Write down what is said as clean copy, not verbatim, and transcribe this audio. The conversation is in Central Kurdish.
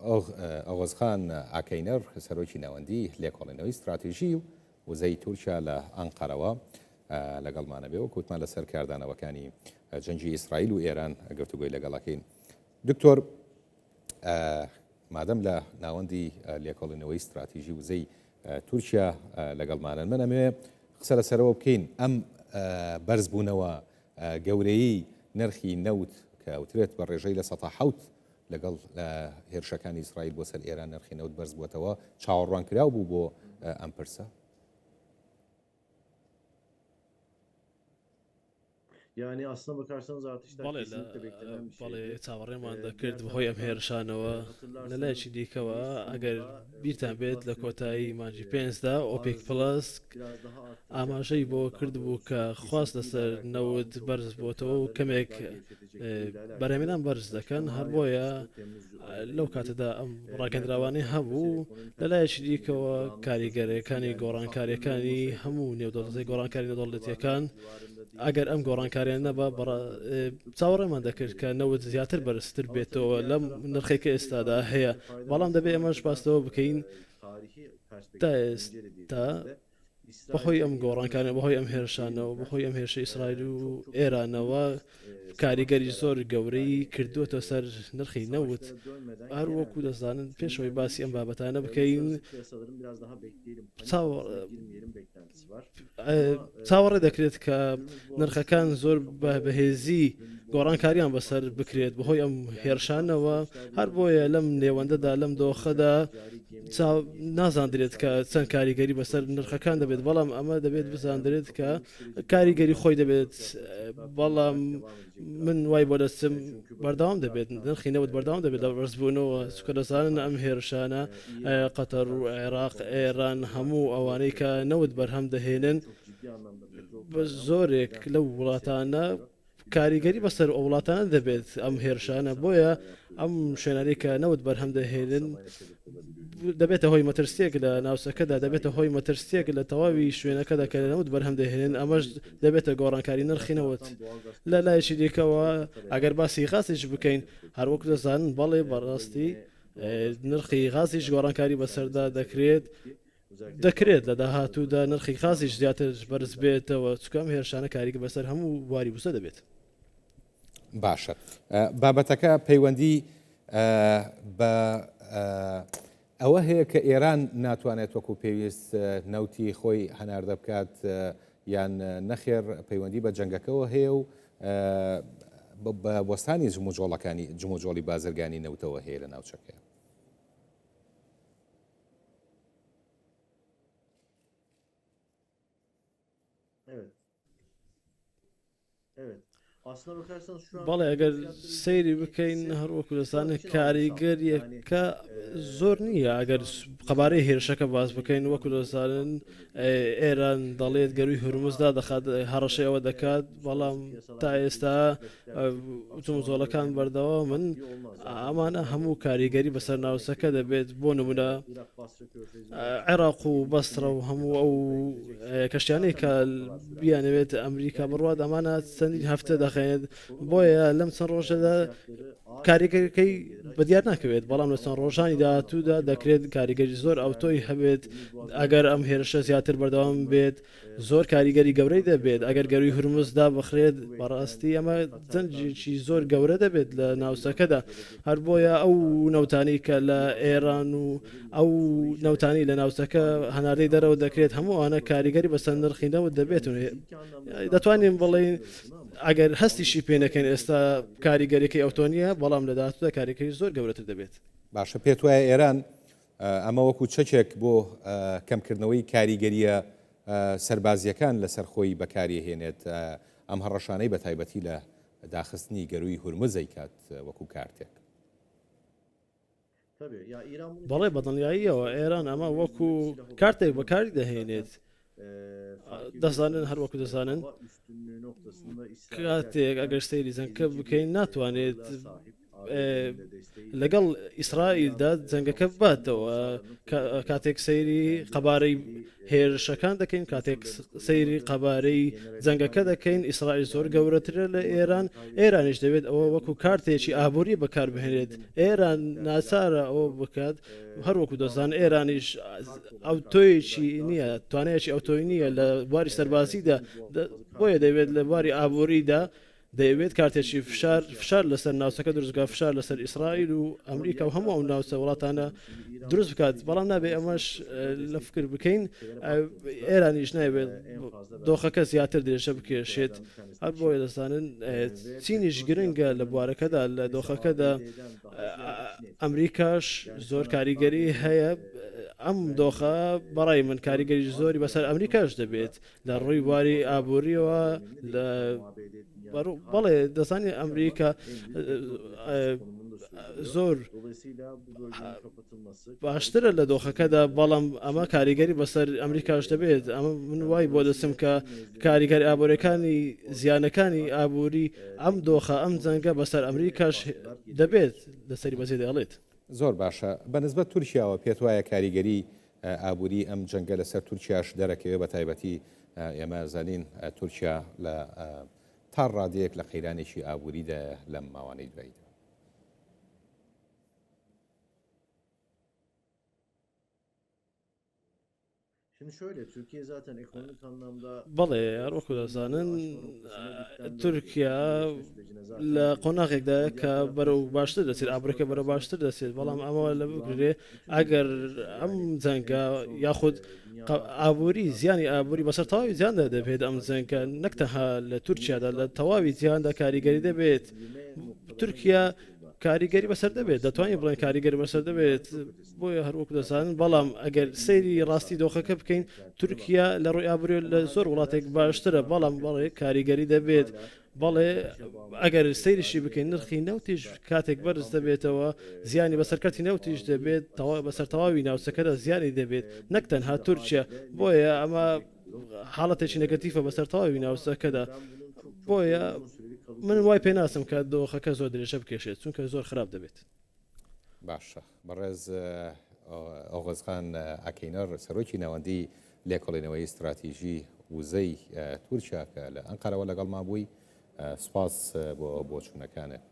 ئۆغوزخان ئاکەینەر، سەرۆکی ناوەندی لێکۆڵینەوەی ستراتیژی و وزەی تورکیا لە ئەنقەرەوە لەگەڵمانە بێ، وەک وتمان لەسەر کاردانەوەکانی جەنگی ئیسرائیل و ئێران گفتوگۆی لەگەڵەکەین. دکتۆر مادەم لە ناوەندی لێکۆڵینەوەی ستراتیژی وزەی تورکیا لەگەڵمانن من ئەمەوێ قسە لەسەرەوە بکەین ئەم بەرزبوونەوە گەورەیی نرخی نەوت کە ئەوترێت بە ڕێژەی 7% لەگەڵ هێرشەکانی ئیسرائیل بۆ سەر ئێران نرخی نەوت بەرز بووەتەوە چاوەڕوانکراو بوو بۆ ئەم پرسە؟ بەڵێ لە بەڵێ چاوەڕێمان دەکرد بەهۆی ئەم هێرشانەوە لە لایەکی دیکەوە ئەگەر بیرتان بێت لە کۆتایی مانگی پێنجدا ئۆپیک پڵەس ئاماژەی بۆ کردبوو کە خواست لەسەر نەوت بەرز بۆتەوە و کەمێک بەرهەمێنان بەرز دەکەن هەر بۆیە لەو کاتەدا ئەم ڕاگەندراوانەی هەبوو لەلایەکی دیکەوە کاریگەرەکانی گۆڕانکاریەکانی هەموو نێودەوڵەتی گۆڕانکاری نێودەوڵەتیەکان ئەگەر ئەم گۆڕانکاریان نەبا چاوەڕێمان دەکرد کە نەوت زیاتر بەرزتر بێتەوە لەم نرخێک کە ئێستادا هەیە بەڵام دەبێ ئێمەش باستەوە بکەین تا ئێستا بەهۆی ئەم گۆڕانکاریانە، بەهۆی ئەم هێرشانەوە، بەهۆی ئەم هێرشە ئیسرائیل و ئێرانەوە کاریگەری زۆر گەورەی کردووەتە سەر نرخی نەوت. هەر وەکو دەزانن پێشەوەی باسی ئەم بابەتانە بکەین چاوەڕێ دەکرێت کە نرخەکان زۆر بە بەهێزی گۆڕانکاریان بەسەر بکرێت بەهۆی ئەم هێرشانەوە هەر بۆیە لەم نێوەندەدا لەم دۆخەدا نازاندرێت کە چەند کاریگەری بەسەر نرخەکان دەبێت بەڵام ئەمە دەبێت بزاندرێت کە کاریگەری خۆی دەبێت بەڵام من وای بۆ دەستم بەردەوام دەبێت نرخی نەوت بەردەوام دەبێت لە بەرزبوونەوە چکە دەزانن ئەم هێرشانە قەتەر و عێراق ئێران هەموو ئەوانەی کە نەوت بەرهەم دەهێنن بە زۆرێک لەو وڵاتانە کاریگەری بەسەر ئەو وڵاتانە دەبێت ئەم هێرشانە بۆیە ئەم شوێنانەی کە نەوت بەرهەم دەهێنن دەبێتە هۆی مەترسیەک لە ناوچەکەدا دەبێتە هۆی مەترسیەک لە تەواوی شوێنەکەدا کە نەوت بەرهەم دەهێنن ئەمەش دەبێتە گۆڕانکاری نرخی نەوت لە لایەکی دیکەوە ئەگەر باسی غازیش بکەین هەروەک دەزانن بەڵێ بەڕاستی نرخی غازیش گۆڕانکاری بەسەردا دەکرێت دەکرێت لە داهاتوودا نرخی غازیش زیاتر بەرز بێتەوە، چونکە ئەم هێرشانە کاریگە بەسەر هەموو بواری وزە دەبێت. باشە بابەتەکە پەیوەندی بە ئەوە هەیە کە ئێران ناتوانێت وەکو پێویست نەوتی خۆی هەناردە بکات یان نەخێر پەیوەندی بە جەنگەکەوە هەیە و بە وەستانی جموجۆڵەکانی جموجۆڵی بازرگانی نەوتەوە هەیە لە ناوچەکەیە. بەڵێ ئەگەر سەیری بکەین هەر وەکو دەزانن کاریگەریەکە زۆر نییە ئەگەر قەبارەی هێرشەکە باس بکەین وەکو دەزانن ئێران دەڵێت گەروی هورمزدا دەخات هەڕەشەی ئەوە دەکات بەڵام تا ئێستا جموجۆڵەکان بەردەوامن، ئەمانە هەموو کاریگەری بەسەر ناوچەکە دەبێت، بۆ نمونە عێراق و بەسرە و هەموو ئەو کەشتیانەی کە بیانەوێت ئەمریکا بڕوات ئەمانە چەندین هەفتە دەخێنێت، بۆیە لەم چەند ڕۆژەدا کاریگەریەکەی بەدیار ناکەوێت، بەڵام لە چەند ڕۆژانی داهاتوودا دەکرێت کاریگەری زۆر ئەوتۆی هەبێت ئەگەر ئەم هێرشە زیاتر بەردەوام بێت. زۆر کاریگەری گەورەی دەبێت ئەگەر گەرووی هورمز دابخرێت، بەڕاستی ئەمە جەنگێکی زۆر گەورە دەبێت لە ناوچەکەدا، هەر بۆیە ئەو نەوتانەی کە لە ئێران و ئەو نەوتانەی لە ناوچەکە هەناردەی دەرەوە دەکرێت هەموو ئەوانە کاریگەری بەسەر نرخی نەوت دەبێت و دەتوانین بڵێین ئەگەر هەستیشی پێ نەکەین ئێستا کاریگەریەکەی ئەوتۆ نییە، بەڵام لە داهاتوودا کاریگەری زۆر گەورەتر دەبێت. باشە پێت وایە ئێران ئەمە وەکو چەکێک بۆ کەمکردنەوەی کاریگەرییە سەربازییەکان لەسەر خۆی بەکاریهێنێت، ئەم هەڕەشانەی بەتایبەتی لە داخستنی گەرووی هورمز ئەیکات وەکو کارتێک. بەڵێ بەدڵنیاییەوە ئێران ئەمە وەکو کارتێک بەکاری دەهێنێت. دەزانن هەر وەکو دەزانن کاتێک ئەگەر سەیری جەنگەکە بکەین ناتوانێت. لەگەڵ ئیسرائیلدا جەنگەکە بباتەوە. کاتێک سەیری قەبارەی هێرشەکان دەکەین، کاتێک سەیری قەبارەی جەنگەکە دەکەین، ئیسرائیل زۆر گەورەترە لە ئێران، ئێرانیش دەبێت ئەوە وەکو کارتێکی ئابووری بەکاربهێنێت، ئێران ناچارە ئەوە بکات، هەروەکو دەزان ئێرانیش ئەوتۆیەکی نییە، توانایەکی ئەوتۆی نییە لە بواری سەربازیدا، بۆیە دەبێت لە بواری ئابووریدا دەیەوێت کارتێکی فشار فشار لەسەر ناوچەکە دروست بکات، فشار لەسەر ئیسرائیل و ئەمریکا و هەموو ئەو ناوچە وڵاتانە دروست بکات، بەڵام نابێ ئەمەش لە فکر بکەین ئێرانیش نایەوێت دۆخەکە زیاتر درێژە بکێشێت، هەر بۆیە دەزانن چینیش گرنگە لە بوارەکەدا لە دۆخەکەدا ئەمریکاش زۆر کاریگەری هەیە ئەم دۆخە بەڕای من کاریگەری زۆری بەسەر ئەمریکاش دەبێت لە ڕووی بواری ئابووریەوە لە بەڵێ دەزانی ئەمریکا زۆر باشترە لە دۆخەکەدا بەڵام ئەمە کاریگەری بەسەر ئەمریکاش دەبێت ئەمە من وای بۆ دەچم کە کاریگەر ئابوورەکانی زیانەکانی ئابووری ئەم دۆخە ئەم جەنگە بەسەر ئەمریکاش دەبێت لەسەری بەجێ دەڵێت. زۆر باشە بە نسبەت تورکیاوە پێت وایە کاریگەری ئابووری ئەم جەنگە لەسەر تورکیاش دەرەکەوێ بە تایبەتی ئێمە زانین تورکیا لە تا ڕادەیەک لە قەیرانێکی ئابووریدایە لەم ماوانەی دواییدا. بەڵێ هەروەکو دەزانن تورکیا لە قۆناغێکدا کە بەرەو باشتر دەچێت ئابوورەکە بەرەو باشتر دەچێت بەڵام ئەمە لە بگرێ ئەگەر ئەم جەنگە یاخود ئابووری زیانی ئابووری بەسەر تەواوی جیهاندا دەبێت ئەم جەنگە نەک تەنها لە تورکیادا لە تەواوی جیهاندا کاریگەری دەبێت تورکیا کاریگەری بەسەر دەبێت دەتوانین بڵێن کاریگەری بەسەر دەبێت بۆیە هەروەکو دەزانن بەڵام ئەگەر سەیری ڕاستی دۆخەکە بکەین تورکیا لە ڕووی ئابووری لە زۆر وڵاتێک باشترە بەڵام بەڵێ کاریگەری دەبێت بەڵێ ئەگەر سەیریشی بکەین نرخی نەوتیش کاتێک بەرز دەبێتەوە زیانی بەسەر کەرتی نەوتیش دەبێت بەسەر تەواوی ناوچەکەدا زیانی دەبێت نەک تەنها تورکیا بۆیە ئەمە حاڵەتێکی نەگەتیفە بەسەر تەواوی ناوچەکەدا بۆیە من وای پێناسم کە دۆخەکە زۆر درێژە بکێشێت چونکە زۆر خراپ دەبێت. باشە بەڕێز ئۆغۆزخان ئاکینەر سەرۆکی ناوەندی لێکۆڵینەوەی ستراتیژی وزەی تورکیا کە لە ئەنقەرەوە لەگەڵمان بووی سوپاس بۆ بۆچوونەکانت.